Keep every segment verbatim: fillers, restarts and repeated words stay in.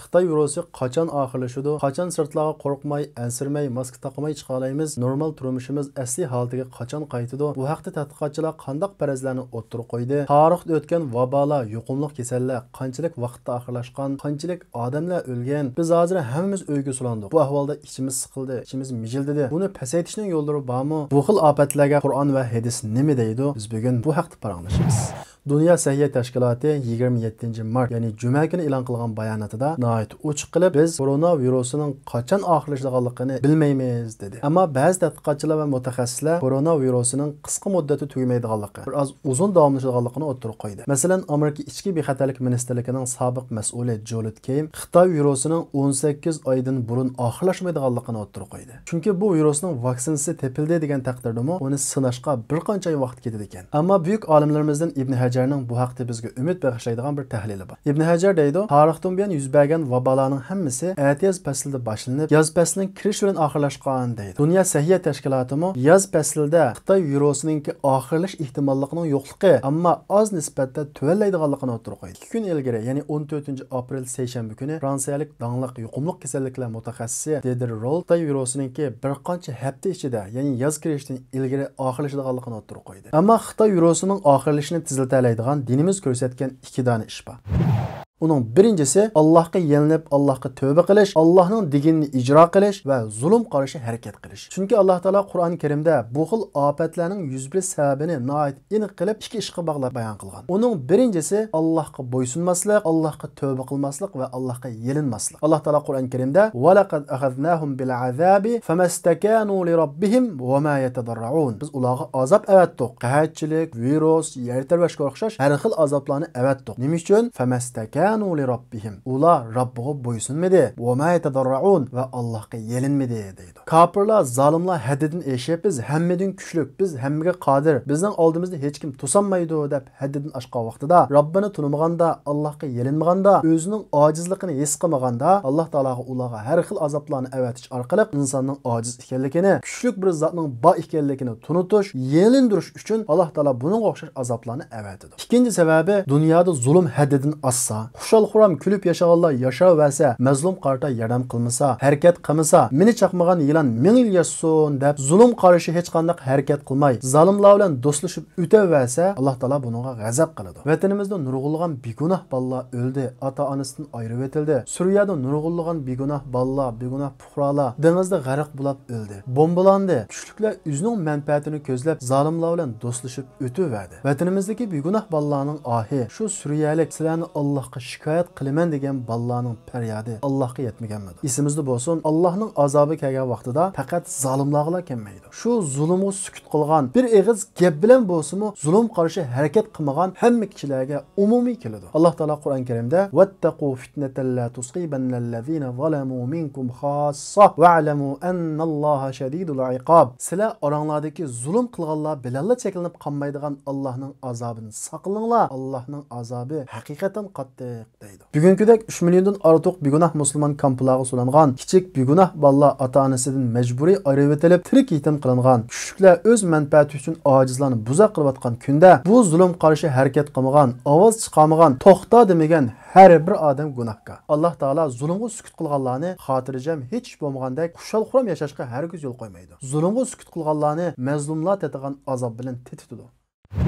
خىتاي ۋىرۇسى قاچان ئاخىرلىشىدۇ؟ قاچان سىرتلارغا قورقماي، ئەنسىرىمەي، ماسكا تاقىماي چىقالايمىز؟ نورمال تۇرمۇشىمىز ئەسلىي ھالىتىگە قاچان قايتىدۇ؟ بۇ ھەقتە تەتقىقاتچىلار قانداق پەرەزلەرنى ئوتتۇرىغا قويدى؟ تارىختا ئۆتكەن ۋابالار، يۇقۇملۇق كېسەللەر قانچىلىك ۋاقىتتا ئاخىرلاشقان؟ قانچىلىك ئادەملەر ئۆلگەن؟ بىز ھازىر ھەممىمىز ئۆيگە سولاندۇق. بۇ ئەھۋالدا ئىچىمىز سىقىلدى، ئىچىمىز مىجىلدىدى. بۇنى پەسەيتىشنىڭ يوللىرى بارمۇ؟ بۇ خىل ئاپەتلەرگە قۇرئان ۋە ھەدىس نېمە دەيدۇ؟ بىز بۈگۈن بۇ ھەقتە پاراڭلىشىمىز. دۇنيا سەھىيە تەشكىلاتى يىگىرمە يەتتىنچى مارت، يەنى جۈمە كۈنى ئېلان قىلغان باياناتىدا ناھايىتى ئوچۇق قىلىپ، بىز كورونا ۋىرۇسىنىڭ قاچان ئاخىرلىشىدىغانلىقىنى بىلمەيمىز، دېدى. ئەمما بەزى تەتقىقاتچىلار ۋە مۇتەخەسسىسلەر كورونا ۋىرۇسىنىڭ قىسقا مۇددەتتە تۈگىمەيدىغانلىقى، بىر ئاز ئۇزۇن داۋاملىشىدىغانلىقىنى ئوتتۇرىغا قويدى. مەسىلەن، ئامېرىكا ئىچكى بىخەتەرلىك مىنىستىرلىكىنىڭ سابىق مەسئۇلى جولىت كېيم خىتاي ۋىرۇسىنىڭ ئون سەككىز ئايدىن بۇرۇن ئاخىرلاشمايدىغانلىقىنى ئوتتۇرىغا قويدى. چۈنكى بۇ ۋىرۇسنىڭ ۋاكسىنىسى تېپىلدى دېگەن تەقدىردىمۇ ئۇنى سىناشقا بىر قانچە ئاي ۋاقىت كېتىدىكەن. ئەمما بۈيۈك ئالىملىرىمىزدىن ئىبن ھەجەرنىڭ بۇ ھەقتە بىزگە ئۈمىد بېغىشلايدىغان بىر تەھلىلى بار. ئىبن ھەجەر دەيدۇ، تارىختىن بۇيان يۈز بەرگەن ۋابالارنىڭ ھەممىسى ئەتىياز پەسلىدە باشلىنىپ، ياز پەسلىنىڭ كىرىشى بىلەن ئاخىرلاشقان، دەيدۇ. دۇنيا سەھىيە تەشكىلاتىمۇ ياز پەسلىدە خىتاي ۋىرۇسىنىڭكى ئاخىرلىشىش ئېھتىماللىقىنىڭ يوقلۇقى، ئەمما ئاز نىسبەتتە تۆۋەنلەيدىغانلىقىنى ئوتتۇرىغا قويدى. ئىككى كۈن ئىلگىرى، يەنى ئون تۆتىنچى ئاپرېل سەيشەنبە كۈنى فرانسىيەلىك داڭلىق يۇقۇملۇق كېسەللىكلەر مۇتەخەسسىسى دېدېر رول خىتاي ۋىرۇسىنىڭكى بىر قانچە ھەپتە ئىچىدە، يەنى ياز كىرىشتىن ئىلگىرى ئاخىرلىشىدىغانلىقىنى ئوتتۇرىغا قويدى. ئەمما خىتاي ۋىرۇسىنىڭ ئاخىرلىشىشىنى تېزلىتەلەيدىغان دىنىمىز كۆرسەتكەن ئىككى دانە ئىش بار. ئۇنىڭ بىرىنچىسى، ئاللاھقا يېلىنىپ، ئاللاھقا تۆبە قىلىش، ئاللاھنىڭ دېگىنىنى ئىجرا قىلىش ۋە زۇلۇم قارشى ھەرىكەت قىلىش. چۈنكى ئاللاھ تائالا قۇرئان كەرىمدە بۇ خىل ئاپەتلەرنىڭ يۈز بېرىش سەۋەبىنى ناھايىتى ئېنىق قىلىپ، ئىككى ئىشقا باغلاپ بايان قىلغان. ئۇنىڭ بىرىنچىسى، ئاللاھقا بويسۇنماسلىق، ئاللاھقا تۆبە قىلماسلىق ۋە ئاللاھقا يېلىنماسلىق. ئاللاھ تائالا قۇرئان كەرىمدە، ولقد أخذناهم بالعذاب فما استكانوا لربهم وما يتضرعون. بىز ئۇلارغا ئازاب ئەۋەتتۇق. قەھەتچىلىك، ۋىرۇس، يەر تەۋرەشكە ئوخشاش ھەر خىل ئازابلارنى ئەۋەتتۇق. نېمە ئۈچۈن؟ فما استكانوا لربهم. ئۇلار رەببىغا بويسۇنمىدى. وما يتضرعون، ۋە ئاللاھقا يېلىنمىدى، دەيدۇ. كاپىرلار، زالىملار ھەددىدىن ئېشىپ، بىز ھەممىدىن كۈچلۈك، بىز ھەممىگە قادىر، بىزنىڭ ئالدىمىزدا ھېچكىم توسالمايدۇ، دەپ ھەددىدىن ئاشقان ۋاقتىدا، رەببىنى تونۇمىغاندا، ئاللاھقا يېلىنمىغاندا، ئۆزىنىڭ ئاجىزلىقىنى ھېس قىلمىغاندا، ئاللاھ تائالاغا ئۇلارغا ھەر خىل ئازابلارنى ئەۋەتىش ئارقىلىق ئىنساننىڭ ئاجىز ئىكەنلىكىنى، كۈچلۈك بىر زاتنىڭ بار ئىكەنلىكىنى تونۇتۇش، يېلىندۇرۇش ئۈچۈن ئاللاھ تائالا بۇنىڭغا ئوخشاش ئازابلارنى ئەۋەتىدۇ. ئىككىنچى سەۋەبى، دۇنيادا زۇلۇم ھەددىدىن ئاشسا، خۇشال-خۇرام كۈلۈپ ياشىغانلار ياشاۋەرسە، مەزلۇم قارىتا ياردەم قىلمىسا، ھەرىكەت قىلمىسا، مېنى چاقمىغان يىلان مىڭ يىل ياشىسۇن دەپ، زۇلۇم قارشى ھېچقانداق ھەرىكەت قىلماي، زالىملار بىلەن دوستلىشىپ ئۆتەۋەرسە، ئاللاھ تائالا بۇنىڭغا غەزەپ قىلىدۇ. ۋەتىنىمىزدە نۇرغۇنلىغان بىگۇناھ بالىلار ئۆلدى، ئاتا-ئانىسىدىن ئايرىۋېتىلدى. سۈرىيەدە نۇرغۇنلىغان بىگۇناھ بالىلار، بىگۇناھ پۇقرالار دېڭىزدا غەرق بولاپ ئۆلدى، بومبىلاندى. كۈچلۈكلەر ئۆزىنىڭ مەنپەئەتىنى كۆزلەپ، زالىملار بىلەن دوستلىشىپ ئۆتۈۋەردى. ۋەتىنىمىزدىكى بىگۇناھ بالىلارنىڭ ئاھى، شۇ سۈرىيەلىك سىلەرنى ئاللاھقا شىكايەت قىلىمەن دېگەن بالىلارنىڭ پەريادى ئاللاھقا يەتمىگەنمىدۇ؟ ئېسىمىزدە بولسۇن، ئاللاھنىڭ ئازابى كەلگەن ۋاقتىدا پەقەت زالىملارغىلا كەلمەيدۇ. شۇ زۇلۇمغا سۈكۈت قىلغان، بىر ئېغىز گەپ بىلەن بولسىمۇ زۇلۇم قارشى ھەرىكەت قىلمىغان ھەممە كىشىلەرگە ئومۇمىي كېلىدۇ. ئاللاھ تائالا قۇرئان كەرىمدە، واتقوا فتنة لا تصيبن الذين ظلموا منكم خاصة واعلموا أن الله شديد العقاب. سىلەر ئاراڭلاردىكى زۇلۇم قىلغانلار بىلەنلا چەكلىنىپ قالمايدىغان ئاللاھنىڭ ئازابىدىن ساقلىنىڭلار، ئاللاھنىڭ ئازابى ھەقىقەتەن قاتتىق، دەيدۇ. بۈگۈنكىدەك ئۈچ مىليوندىن ئارتۇق بىگۇناھ مۇسۇلمان كامپلارغا سولانغان، كىچىك بىگۇناھ بالىلار ئاتا-ئانىسىدىن مەجبۇرىي ئايرىۋېتىلىپ، تىرىك يېتىم قىلىنغان، كۈچلۈكلەر ئۆز مەنپەئەتى ئۈچۈن ئاجىزلارنى بۇزاق قىلىۋاتقان كۈندە، بۇ زۇلۇم قارشى ھەرىكەت قىلمىغان، ئاۋاز چىقارمىغان، توختا دېمىگەن ھەر بىر ئادەم گۇناھكار. ئاللاھ تائالا زۇلۇمغا سۈكۈت قىلغانلارنى خاتىرجەم، ھېچ ئىش بولمىغاندەك خۇشال-خۇرام ياشاشقا ھەرگىز يول قويمايدۇ. زۇلۇمغا سۈكۈت قىلغانلارنى مەزلۇملار تېتىغان ئازاب بىلەن تېتىتىدۇ.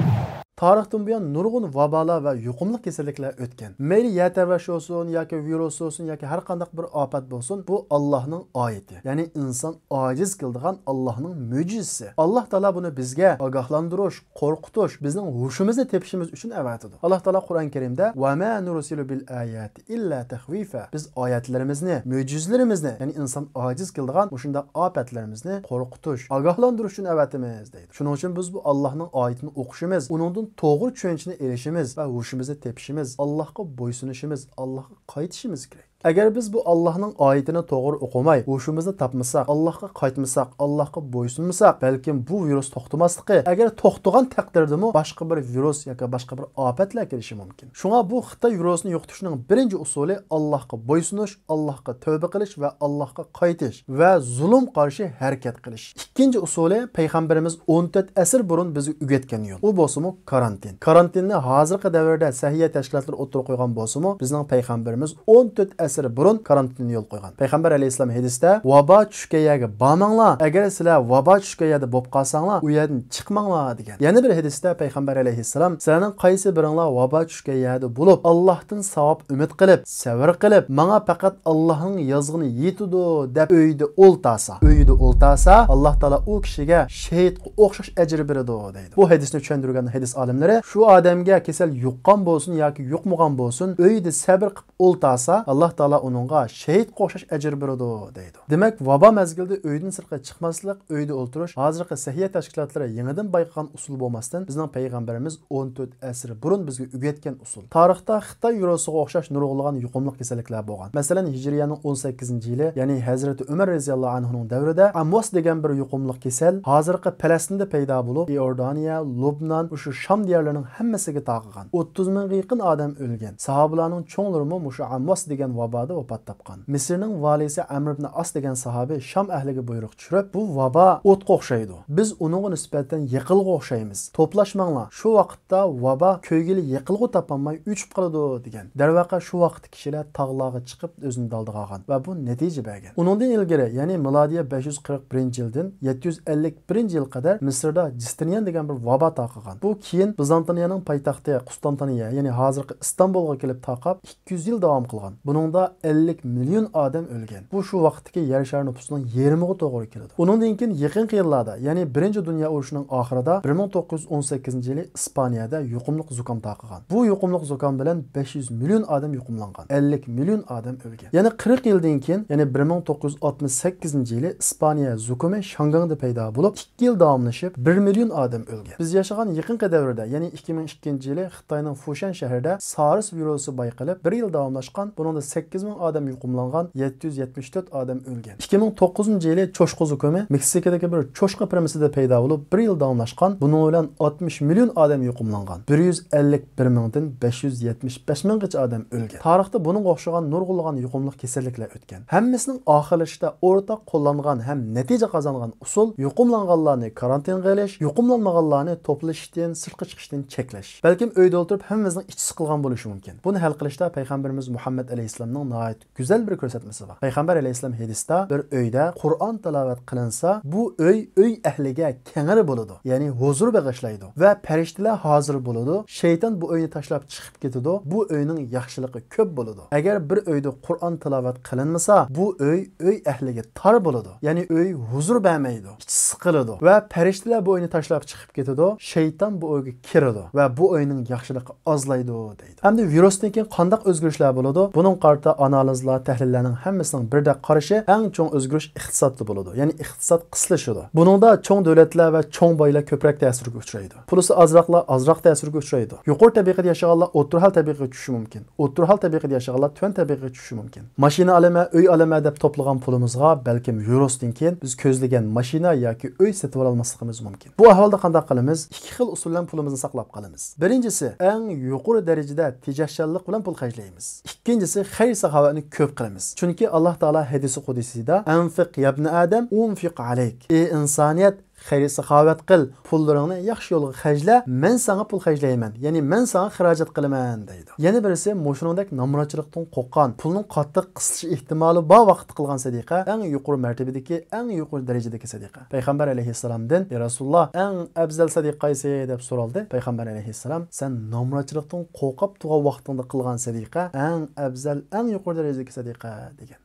تارىختىن بۇيان نۇرغۇن ۋابالار ۋە يۇقۇملۇق كېسەللىكلەر ئۆتكەن. مەيلى يەر تەۋرەش بولسۇن ياكى ۋىرۇس بولسۇن ياكى ھەر قانداق بىر ئاپەت بولسۇن، بۇ ئاللاھنىڭ ئايىتى. يەنى ئىنسان ئاجىز قىلىدىغان ئاللاھنىڭ مۆجىزىسى. ئاللاھ تائالا بۇنى بىزگە ئاگاھلاندۇرۇش، قورقۇتۇش، بىزنىڭ ھوشىمىزنى تېپىشىمىز ئۈچۈن ئەۋەتىدۇ. ئاللاھ تائالا قۇرئان كەرىمدە، ۋە ما نۇرسىلۇ بىل ئاياتى ئىللا تەخۋىفا. بىز ئايەتلىرىمىزنى، مۆجىزىلىرىمىزنى، يەنى ئىنسان ئاجىز كېلىدىغان مۇشۇنداق ئاپەتلىرىمىزنى قورقۇتۇش، ئاگاھلاندۇرۇش ئۈچۈن ئەۋەتىمىز، دەيدۇ. شۇنىڭ ئۈچۈن بىز بۇ ئاللاھنىڭ ئايىتىنى ئوقۇشىمىز، ئۇنىڭدىن توغرا چۈشەنچىنى ئېلىشىمىز ۋە ھوشىمىزنى تېپىشىمىز، ئاللاھقا بويسۇنۇشىمىز، ئاللاھقا قايتىشىمىز كېرەك. ئەگەر بىز بۇ ئاللاھنىڭ ئايىتىنى توغرا ئوقۇماي، ھوشىمىزنى تاپمىساق، ئاللاھقا قايتمىساق، ئاللاھقا بويسۇنمىساق، بەلكىم بۇ ۋىرۇس توختىماسلىقى، ئەگەر توختىغان تەقدىردىمۇ باشقا بىر ۋىرۇس ياكى باشقا بىر ئاپەتلەر كېلىشى مۇمكىن. شۇڭا بۇ خىتاي ۋىرۇسىنى يوقىتىشنىڭ بىرىنچى ئۇسۇلى ئاللاھقا بويسۇنۇش، ئاللاھقا تۆبە قىلىش ۋە ئاللاھقا قايتىش ۋە زۇلۇم قارشى ھەرىكەت قىلىش. ئىككىنچى ئۇسۇلى پەيغەمبىرىمىز ئون تۆت ئەسىر بۇرۇن بىزگە ئۆگەتكەن يول. ئۇ بولسىمۇ كارانتىن. كارانتىننى ھازىرقى دەۋردە سەھىيە تەشكىلاتلىرى ئوتتۇرىغا قويغان بولسىمۇ، بىزنىڭ پەيغەمبىرىمىز ئون تۆت ئەسىر ئەسىر بۇرۇن كارانتىننى يولغا قويغان. پەيغەمبەر ئەلەيھىسسالام ھەدىستە، «ۋابا چۈشكەن يەرگە بارماڭلار، ئەگەر سىلەر ۋابا چۈشكەن يەردە بولۇپ قالساڭلار، ئۇ يەردىن چىقماڭلار» دېگەن. يەنە بىر ھەدىستە پەيغەمبەر ئەلەيھىسسالام، «سىلەرنىڭ قايسى بىرىڭلار ۋابا چۈشكەن يەردە بولۇپ، ئاللاھتىن ساۋاب ئۈمىد قىلىپ، سەۋر قىلىپ، ماڭا پەقەت ئاللاھنىڭ يازغىنى يېتىدۇ دەپ ئۆيدە ئولتارسا، ئۆيدە ئولتارسا، ئاللاھ تائالا ئۇ كىشىگە شېھىتقا ئوخشاش ئەجىر بېرىدۇ» دەيدۇ. بۇ ھەدىسنى چۈشەندۈرگەن ھەدىس ئالىملىرى، شۇ ئادەمگە كېسەل يۇققان بولسۇن ياكى يۇقمىغان بولسۇن، ئۆيدە سەۋر قىلىپ ئولتارسا، ئاللاھ تائالا ئۇنىڭغا شېھىتقا ئوخشاش ئەجىر بېرىدۇ دەيدۇ. دېمەك، ۋابا مەزگىلىدە ئۆيدىن سىرتقا چىقماسلىق، ئۆيدە ئولتۇرۇش ھازىرقى سەھىيە تەشكىلاتلىرى يېڭىدىن بايقىغان ئۇسۇل بولماستىن، بىزنىڭ پەيغەمبىرىمىز ئون تۆت ئەسىر بۇرۇن بىزگە ئۆگەتكەن ئۇسۇل. تارىختا خىتاي ۋىرۇسىغا ئوخشاش نۇرغۇنلىغان يۇقۇملۇق كېسەللىكلەر بولغان. مەسىلەن، ھىجرىيەنىڭ ئون سەككىزىنچى يىلى، يەنى ھەزرىتى ئۆمەر رەزىياللاھۇ ئەنھۇنىڭ دەۋرىدە ئەمۋاس دېگەن بىر يۇقۇملۇق كېسەل ھازىرقى پەلەستىندە پەيدا بولۇپ، ئىئوردانىيە، لۇبنان، مۇشۇ شام دىيارلىرىنىڭ ھەممىسىگە تارقىغان. ئوتتۇز مىڭغا يېقىن ئادەم ئۆلگەن. ساھابىلارنىڭ چوڭلىرىمۇ مۇشۇ ئەمۋاس دېگەن ۋابادا ۋاپات تاپقان. مىسىرنىڭ ۋالىسى ئەمر ئىبن ئاس دېگەن ساھابى شام ئەھلىگە بۇيرۇق چۈشۈرۈپ، «بۇ ۋابا ئوتقا ئوخشايدۇ. بىز ئۇنىڭغا نىسبەتەن يېقىنغا ئوخشايمىز. توپلاشماڭلار. شۇ ۋاقىتتا ۋابا كۆيگىلى يېقىنغا تاپالماي ئۆچۈپ قالىدۇ» دېگەن. دەرۋەقە، شۇ ۋاقىتتا كىشىلەر تاغلارغا چىقىپ ئۆزىنى دالدىغا ئالغان ۋە بۇ نەتىجە بەرگەن. ئۇنىڭدىن ئىلگىرى، يەنى مىلادىيە بەش يۈز قىرىق بىرىنچى يىلدىن يەتتە يۈز ئەللىك بىرىنچى يىلغا قەدەر مىسىردا جىستىنيەن دېگەن بىر ۋابا تارقىغان. بۇ كېيىن بىزانتىنىيەنىڭ پايتەختى قۇستانتىنىيە، يەنى ھازىرقى ئىستانبۇلغا كېلىپ تارقاپ، ئىككى يۈز يىل داۋام قىلغان. بۇنىڭدا ئەللىك مىليون ئادەم ئۆلگەن. بۇ شۇ ۋاقىتتىكى يەر شارى نوپۇسىنىڭ يېرىمىغا توغرا كېلىدۇ. ئۇنىڭدىن كېيىن يېقىنقى يىللاردا، يەنى بىرىنچى دۇنيا ئۇرۇشىنىڭ ئاخىرىدا، بىر مىڭ توققۇز يۈز ئون سەككىزىنچى يىلى ئىسپانىيەدە يۇقۇملۇق زۇكام تارقىغان. بۇ يۇقۇملۇق زۇكام بىلەن بەش يۈز مىليون ئادەم يۇقۇملانغان. ئەللىك مىليون ئادەم ئۆلگەن. يەنە قىرىق يىلدىن كېيىن، يەنى بىر مىڭ توققۇز يۈز ئاتمىش سەككىزىنچى يىلى ئىسپانىيە زۇكىمى شاڭگاڭدا پەيدا بولۇپ، ئىككى يىل داۋاملىشىپ، بىر مىليون ئادەم ئۆلگەن. بىز ياشىغان يېقىنقى دەۋردە، يەنى ئىككى مىڭ ئىككىنچى يىلى خىتاينىڭ فۇشەن شەھىرىدە سارس ۋىرۇسى بايقىلىپ، بىر يىل داۋاملاشقان، بۇنىڭدا سەككىز مىڭ ئادەم يۇقۇملانغان، يەتتە يۈز يەتمىش تۆت ئادەم ئۆلگەن. ئىككى مىڭ توققۇزىنچى يىلى چوشقا زۇكىمى مېكسىكىدىكى بىر چوشقا فېرمىسىدا پەيدا بولۇپ، بىر يىل داۋاملاشقان، بۇنىڭ بىلەن ئاتمىش مىليون ئادەم يۇقۇملانغان، بىر يۈز ئەللىك بىر مىڭدىن بەش يۈز يەتمىش بەش مىڭغىچە ئادەم ئۆلگەن. تارىختا بۇنىڭغا ئوخشىغان نۇرغۇنلىغان يۇقۇملۇق كېسەللىكلەر ئۆتكەن. ھەممىسىنىڭ ئاخىرلىشىشتا ئورتاق قوللانغان ھەم نەتىجە قازانغان ئۇسۇل يۇقۇملانغانلارنى كارانتىنغا ئېلىش، يۇقۇملانمىغانلارنى توپلىشىشتىن، سىرتقا چىقىشتىن چەكلەش. بەلكىم ئۆيدە ئولتۇرۇپ ھەممىمىزنىڭ ئىچى سىقىلغان بولۇشى مۇمكىن. بۇنى ھەل قىلىشتا پەيغەمبىرىمىز مۇھەممەد ئەلەيھىسسالامنىڭ ناھايىتى گۈزەل بىر كۆرسەتمىسى بار. پەيغەمبەر ئەلەيھىسسالام ھەدىستە، بىر ئۆيدە قۇرئان تىلاۋەت قىلىنسا، بۇ ئۆي ئۆي ئەھلىگە كەڭرى بولىدۇ، يەنى ھۇزۇر بېغىشلايدۇ ۋە پەرىشتىلەر ھازىر بولىدۇ، شەيتان بۇ ئۆينى تاشلاپ چىقىپ كېتىدۇ، بۇ ئۆينىڭ ياخشىلىقى كۆپ بولىدۇ. ئەگەر بىر ئۆيدە قۇرئان تىلاۋەت قىلىنمىسا، بۇ ئۆي ئۆي ئەھلىگە تار بولىدۇ، يەنى ئۆي ھۇزۇر بەرمەيدۇ، ئىچى سىقىلىدۇ ۋە پەرىشتىلەر بۇ ئۆينى تاشلاپ چىقىپ كېتىدۇ، شەيتان بۇ ئۆيگە كىرىدۇ ۋە بۇ ئۆينىڭ ياخشىلىقى ئازلايدۇ، دەيدۇ. ئەمدى ۋىرۇستىن كېيىن قانداق ئۆزگىرىشلەر بولىدۇ؟ بۇنىڭغا قارىتا ئانالىزلار، تەھلىللەرنىڭ ھەممىسىنىڭ بىردەك قارىشى، ئەڭ چوڭ ئۆزگىرىش ئىقتىسادتا بولىدۇ، يەنى ئىقتىساد قىسلىشىدۇ. بۇنىڭدا چوڭ دۆلەتلەر ۋە چوڭ بايلار كۆپرەك تەسىرگە ئۇچرايدۇ. پۇلىسى ئازراقلار ئازراق تەسىرگە ئۇچرايدۇ. يۇقىرى تەبىقىدە ياشىغانلار ئوتتۇرا ھال تەبىقىگە چۈشۈشى مۇمكىن. ئوتتۇرا ھال تەبىقىدە ياشىغانلار تۆۋەن تەبىقىگە چۈشۈشى مۇمكىن. ماشىنا ئالىمەن، ئۆي ئالىمەن دەپ توپلىغان پۇلىمىزغا بەلكىم ۋىرۇستىن كېيىن بىز كۆزلىگەن ماشىنا ياكى ئۆي سېتىۋالالماسلىقىمىز مۇمكىن. بۇ ئەھۋالدا قانداق قىلىمىز؟ ئىككى خىل ئۇسۇل بىلەن پۇلىمىزنى ساقلاپ قالىمىز. بىرىنچىسى، ئەڭ يۇقىرى دەرىجىدە تېجەشچانلىق بىلەن پۇل خەجلەيمىز. ئىككىنچىسى، خەير-ساخاۋەتنى كۆپ قىلىمىز. چۈنكى ئاللاھ تائالا ھەدىسى قۇدسىيدا، «ئەنفىق يەبنە ئادەم، ئۇنفىق ئەلەيك». ئى ئىنسانىيەت، خەير-ساخاۋەت قىل، پۇللىرىڭنى ياخشى يولغا خەجلە، مەن ساڭا پۇل خەجلەيمەن، يەنى مەن ساڭا خىراجەت قىلىمەن، دەيدۇ. يەنە بىرسى، مۇشۇنىڭدەك نامراتچىلىقتىن قورققان، پۇلنىڭ قاتتىق قىسىلىش ئېھتىمالى بار ۋاقىتتا قىلغان سەدىقە ئەڭ يۇقىرى مەرتىبىدىكى، ئەڭ يۇقىرى دەرىجىدىكى سەدىقە. پەيغەمبەر ئەلەيھىسسالامدىن، «يا رەسۇلاللا، ئەڭ ئەۋزەل سەدىقە قايسى؟» دەپ سورالدى. پەيغەمبەر ئەلەيھىسسالام، «سەن نامراتچىلىقتىن قورقۇپ تۇرغان ۋاقتىڭدا قىلغان سەدىقە ئەڭ ئەۋزەل، ئەڭ يۇقىرى دەرىجىدىكى سەدىقە» دېگەن.